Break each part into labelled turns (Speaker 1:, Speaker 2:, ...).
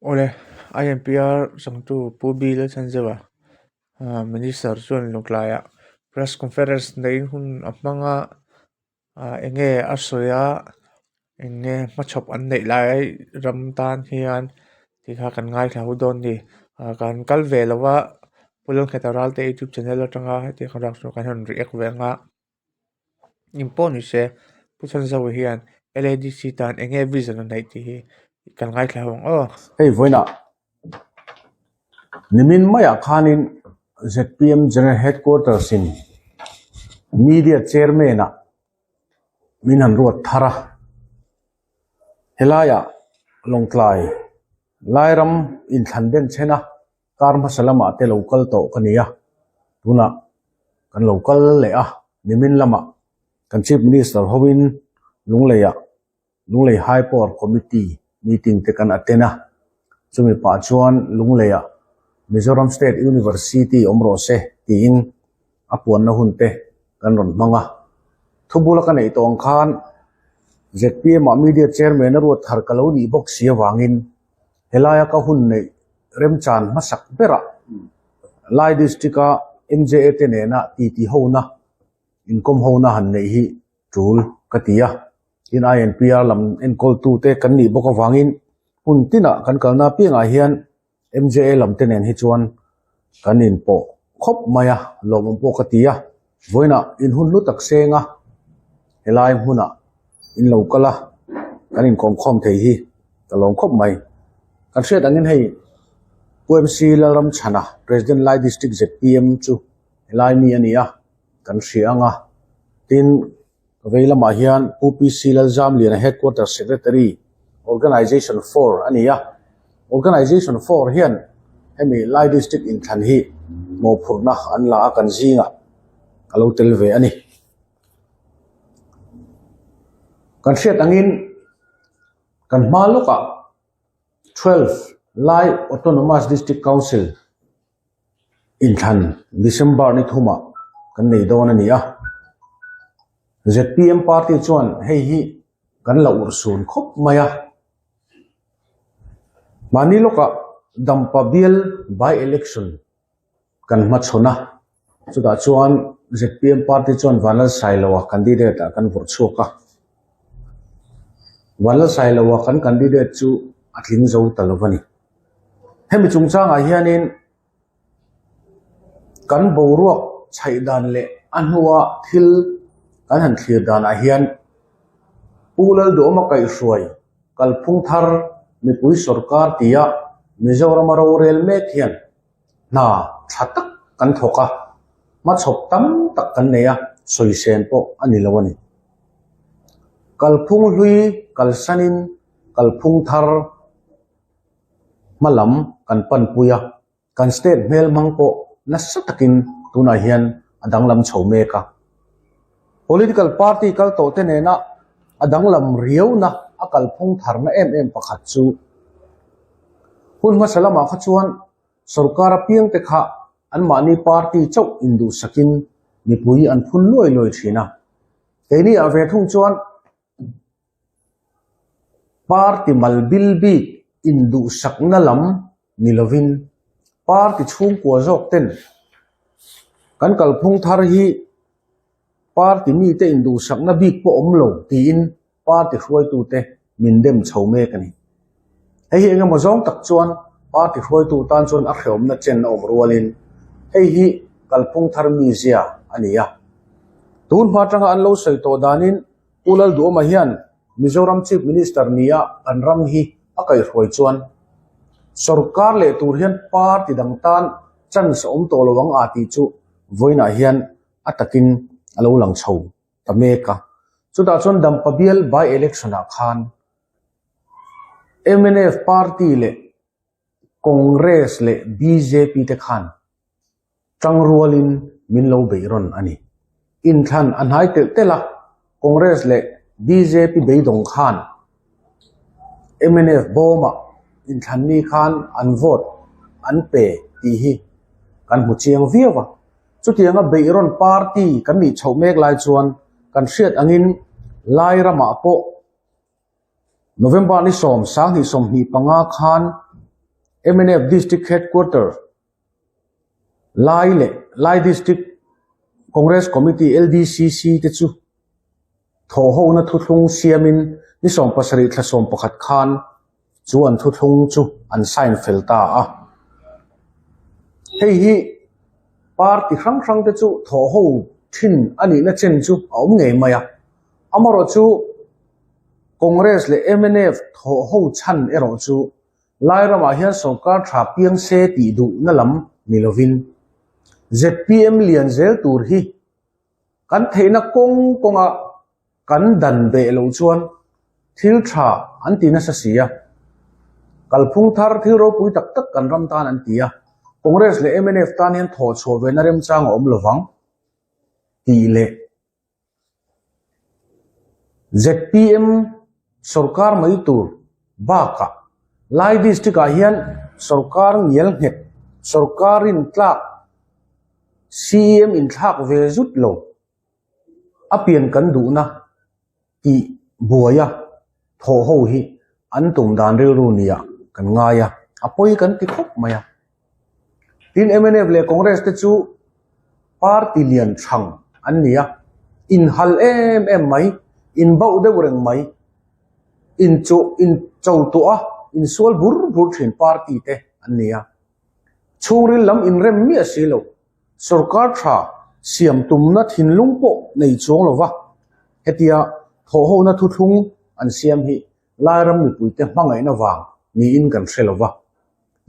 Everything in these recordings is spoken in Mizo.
Speaker 1: Awle, INPR changtu Pu B Lalchhanzeuha Minister chuan Lawngtlaiah press conference neihin hun a hmang a, eng nge a sawi a, eng nge hmachhawp an neih lai ram tan hian tih kha kan ngaithla ho dawn a ni. Kan kal ve lo a, Pu Lalngheta Ralte youtube channel atanga hetiang kan rak chu kan han react ve ang a. Engpawh ni se Pu Chhanzauha hian LADC tan eng nge vision a neih tih hi kan ngaithla ho ang aw.
Speaker 2: Hei vawiinah nimin maiah khanin zpm General Headquarters in Media Chairman ah min han ruat thar a, helaiah Lawngtlai Lairam inthlan denchhen a Kar hmasa lamah te lo kal tawh ka ni a, tunah kan lo kal leh a, nimin lamah kan Chief Minister hoin Lungleiah Lunglei High Power Committee meeting te kan attend a, chumi pah chuan Lungleiah Mizoram State University awm rawh se tiin a puanna hun te kan rawn hmang a. Thubula ka neih tawh ang khan zpm ah Media Chairman a ruat thar ka lo nih bawk si avangin Helaia ka hun neih remchan hmasak berah Lai District-a MJA te nena titi hona, inkawm hona han neih hi tul ka ti a. Tin, INPR lam enkawltute kan nih bawk avangin hmun tinah kan kalna apiangah hian MJA lam te nen hi chuan kan inpawh khawp mai a, lawmawm pawh ka ti a. Vawiinah inhun hlu tak seng a, helai hmunah in lo kal a, kan inkawmkhawm thei hi ka lawm khawp mai. Kan hriat angin hei Pu MC Lalramchhana, President Lai District zpm chu helai mi a ni a, kan hria ang a. Tin, ka vei lamah hian Pu PC Lalzamliana Headquarters Secretary, Organisation 4 a ni a. Organisation 4 hian hemi Lai District inthlan hi mawhphurhna an la a, kan zingah a lo tel ve a ni. Kan hriat angin kan hma lawkah 12 Lai Autonomous District Council inthlan December ni thumah kan nei dawn a ni a. Zpm party chuan hei hi kan la urhsun khawp mai a. Mahni lawkah Dampa bial by election kan hmachhawn a, chutah chuan zpm party chuan Vanlalsailoa candidate ah kan vawrh chhuak a, Vanlalsailoa kan candidate chu a tling zo ta lo a ni. Hemi chungchangah hianin kan boruak chhaih dan leh a hnua thil kan han thlir danah hian Pu Lalduhawma kaihhruai kalphung thar mipui sawrkar tia Mizorama rorel mek hian Hna tha tak kan thawk a, hmachhawp tam tak kan nei a, sawisên pawh a ni lo a ni. Kalphung hlui kalsanin kalphung thar hma lam kan panpui a, kan state hmelhmang pawh nasa takin tunah hian a danglam chho mek a. Political party kal tawhte nena a danglam riauna a kalphung tharna em em pakhat chu hun hmasa lamah kha chuan Sorkar apiangte kha anmahni party chauh induhsakin mipui an phun luai luai thin a. Keini ah ve thung chuan party mal bil bik induhsakna lam ni lovin party chhungkua zawk ten kan kalphung thar hi Party mite induhsakna bik pawh awm lo tiin party hruaitute min dem chho mek a ni. Hei hi engemaw zawng tak chuan party hruaitu tan chuan a hrehawmna chen a awm rualin hei hi kalphung thar mizia a ni a. Tun hma atanga an lo sawi tawh danin Pu Lalduhawma hian Mizoram Chief Minister nia kan ram hi a kaihhruai chuan sorkar leh tur hian party dang tan chance a awm tawh lo ang a tih chu vawiinah hian a takin a lo lang chho ta mek a. Chutah chuan Dampa bial by election ah khan mnf party leh Congress leh bjp te khan tangrualin min lo beih rawn a ni. Inthlan a hnai telh telh a, Congress leh bjp beidawng khan mnf bawmah inthlan mi khan an vote an pe tih hi kan hmu chiang viau a. Chutianga beihrawn party kan nih chhoh mek lai chuan kan hriat angin Lai ramah pawh November ni 25 khan. Mnf District Headquarter Lai leh Lai District Congress Committee, LDCC, te chu thawhhona thuthlung siamin ni 70 thla 11 khan chu an thuthlung chu an sign fel ta a. Hei hi party hrang hrang te chu thawhho thin a nihna chen chu a awm ngei mai a. Amaherawhchu Congress leh mnf thawhho chhan erawh chu Lai ramah hian sorkar tha piang se tih duhna lam ni lovin zpm lian zel tur hi kan theihna kawng kawnga kan dan beh loh chuan thil tha an ti nasa si a. Kalphung thar thil ropui tak tak kan ram tan an ti a, Congress leh mnf tan hian thawh chhuah vena remchang a awm lovang tih leh Zpm sorkar mai tur bakah Lai district ah hian sorkar ngial nghet sorkar rintlak CEM inthlak ve zut lo a pian kan duhna tih buaia thawh ho hi an tum dan rilru nia kan ngai a, a pawi kan ti khawp mai a. Tin, mnf leh Congress te chu party lian thang an ni a, inhal em em mai, inbauh deuh reng mai, inchuh incho tawh a, insual bur bur thin party te an ni a. Chhungril lam inrem miah si lo, sorkar tha siam tumna thinlung pawh nei chuang lo va, hetia thawhhona thuthlung an siam hi Lairam mipuite hmangaihna vang niin kan hre lo va.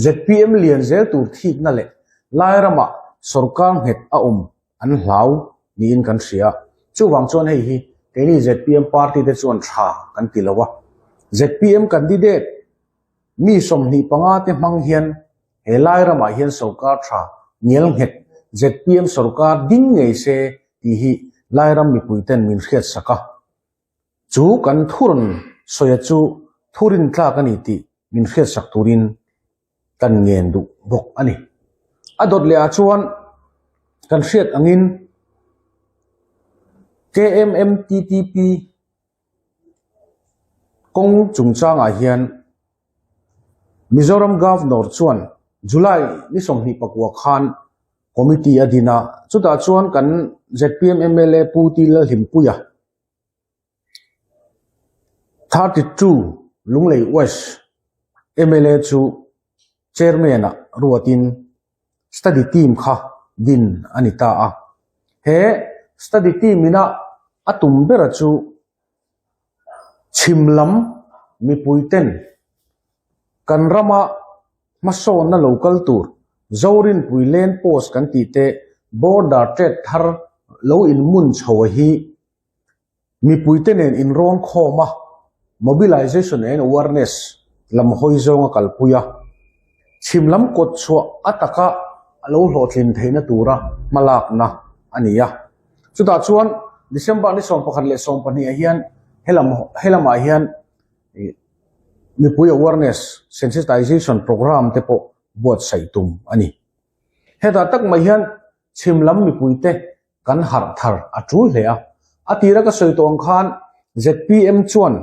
Speaker 2: Zpm lian zel tur thikna leh Lairamah sorkar nghet a awm an hlau niin kan hria. Chuvang chuan hei hi keini zpm party te chuan tha kan ti lo a. Zpm candidate mi 25 te hmang hian he Lairamah hian sorkar tha ngial nghet zpm sorkar ding ngei se tih hi Lairam mipuiten min hriatsak a. Chu kan thurawn sawia chu thurin tlak a ni tih min hriatsak turin kan ngen duh bawk a ni. A dawt leh ah chuan kan hriat angin KMMTTP kawng chungchangah hian Mizoram Governor chuan July ni 29 khan Committee a din a, chutah chuan kan zpm mla Pu T Lalhimpuia, 32 Lunglei West mla chu Chairman ah ruatin Study Team kha din a ni ta a. He Study Team ina a tum bera chu chhim lam mipuiten kan rama hmasawnna lo kal tur Zorinpui Land Post kan tih te Border Trade thar lo inmun chho a hi mipuite nen inrawn khawm a, Mobilization and Awareness lam hawi zawnga kalpui a, chhim lam kawt chhuah a taka a lo hlawhtlin theihna tura hmalakna a ni a. Chutah chuan December ni 11 leh 12 ah hian helam helamah hian mipui awareness sensitization program te pawh buatsaih tum a ni. Hetah tak mai hian chhim lam mipuite kan harh thar a tul hle a. A tira ka sawi tawh ang khan zpm chuan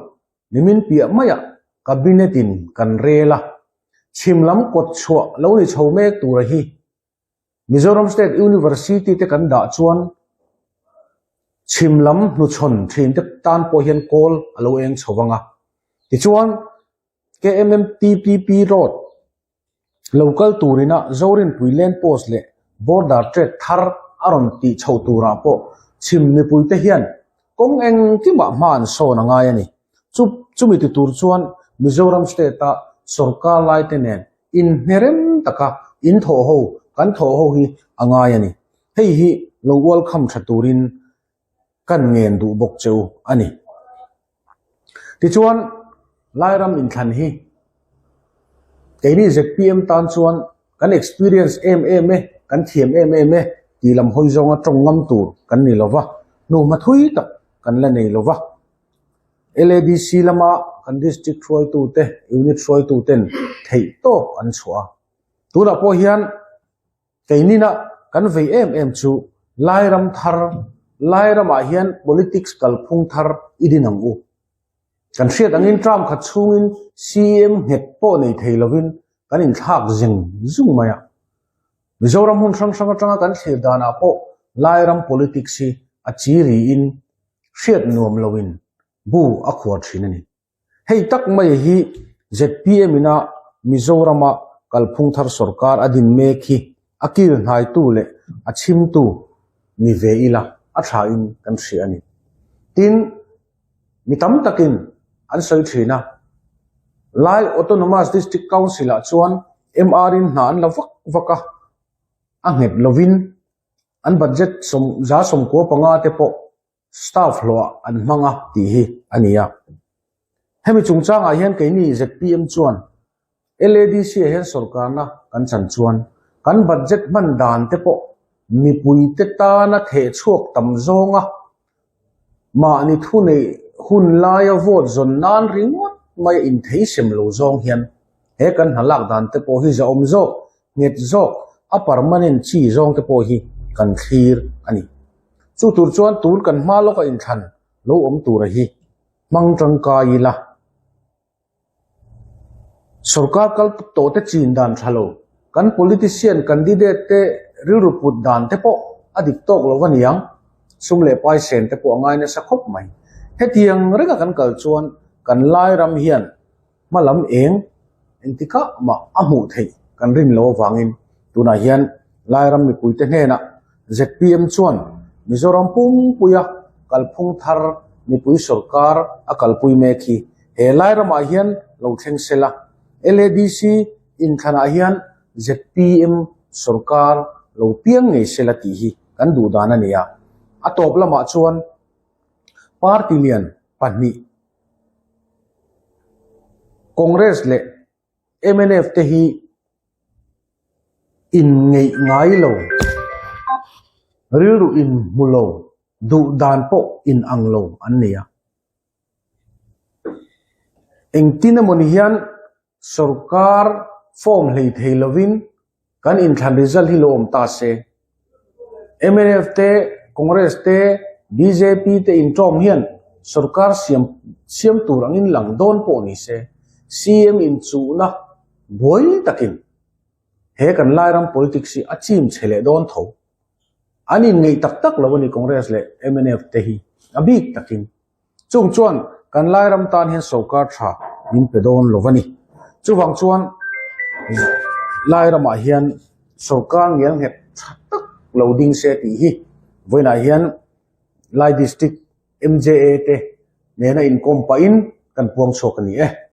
Speaker 2: nimin piah maiah cabinet in kan rel a, chhim lam kawt chhuah lo ni chho mek tura hi Mizoram State University te kan dah chuan chhim lam hnuchhawn thin te tan pawh hian kawl a lo eng chho vang a. Tichuan KMMTPP Road lo kal turina Zorinpui Land Post leh Border Trade thar a rawn tih chhoh turah pawh chhim mipuite hian kawng engkimah hma an sawn a ngai a ni. Chu chumi ti tur chuan Mizoram State-a sorkar laite nen inhnerem taka in thawh ho kan thawh ho hi a ngai a ni. Hei hi lo ualkham tha turin kan ngen duh bawk cheu a ni. Tichuan, Lairam inthlan hi keini zpm tan chuan kan experience em em e, kan thiam em em e tih lam hawi zawnga tawng ngam tur kan ni lova, hnuhma thui tak kan la nei lova. LADC lama kan district hruaitute, unit hruaituten theih tawp an chhuah a. Tunah pawh hian Keinina kan vei em em chu Lairam thar, Lairamah hian politics kalphung thar i din ang u. Kan hriat angin term khat chhungin CEM nghet pawh nei thei lovin. kan inthlak zeng zung mai a. Mizoram hmun hrang hrang atanga kan thlir danah pawh Lairam politics hi a chi riin hriat nuam loin bu a khuar thin a ni. Hei tak mai hi zpm ina Mizorama kalphung thar sorkar a din mek hi a kil hnaitu leh a chhimtu ni ve ila a thain kan hria a ni. Tin, mi tam takin an sawi thin a, Lai Autonomous District Council-ah chuan MR-in hna an la vak vak a, a nghet lovin an budget 195 te pawh staff hlawhah an hmang a tih hi a ni a. Hemi chungchangah hian keini zpm chuan LADC ah hian sawrkarna kan chan chuan kan budget hman dan te pawh mipuite tana theh chhuak tam zawnga mahni thu neih hun laia vote zawn nan ringawt mai a inthei sem lo zawng hian he kan hna lak dan te pawh hi zahawm zawk, nghet zawk, a permanent chi zawng te pawh hi kan thlir a ni. Chu tur chuan tun kan hma lawka inthlan lo awm tura hi hmang tangkai ila. Sorkar kal tawh te chin dan tha lo, kan politician candidate te rilru put dan te pawh a dik tawk lo va niang, sum leh pai sen te pawh a ngai nasa khawp mai. Hetiang renga kan kal chuan kan lai ram hian hma lam eng engtikah mah a hmuh theih kan rin lo avangin tunah hian Lairam mipuite hnenah zpm chuan Mizoram pumpuia kalphung thar mipui sorkar a kalpui mek hi he Lairamah hian lo thleng se la, LADC inthlanah hian zpm sorkar lo piang ngei se la tih hi kan duh dan a ni a. A tawp lamah chuan party lian pahnih Congress leh mnf te hi inngeih ngai lo, rilru inhmu lo, duh dan pawh inang lo an ni a. Engtin emawni hian sorkar form hlei thei lovin kan inthlan result hi lo awm ta se. Mnf te, Congress te, bjp te inṭawm hian sorkar siam siam tur angin lang dawn pawh ni se, CM inchuhna buai takin he kan Lairam politics hi a chim chhe leh dawn tho. An inngeih tak tak lo a ni Congress leh mnf te hi a bik takin. Chung chuan kan Lairam tan hian sorkar tha min pe dawn lo a ni. Chuvang chuan Lairamah hian sorkar ngial nghet tha tak lo ding se tih hi vawiinah hian Lai District MJA te nena inkawm pahin kan puang chhuak a ni e.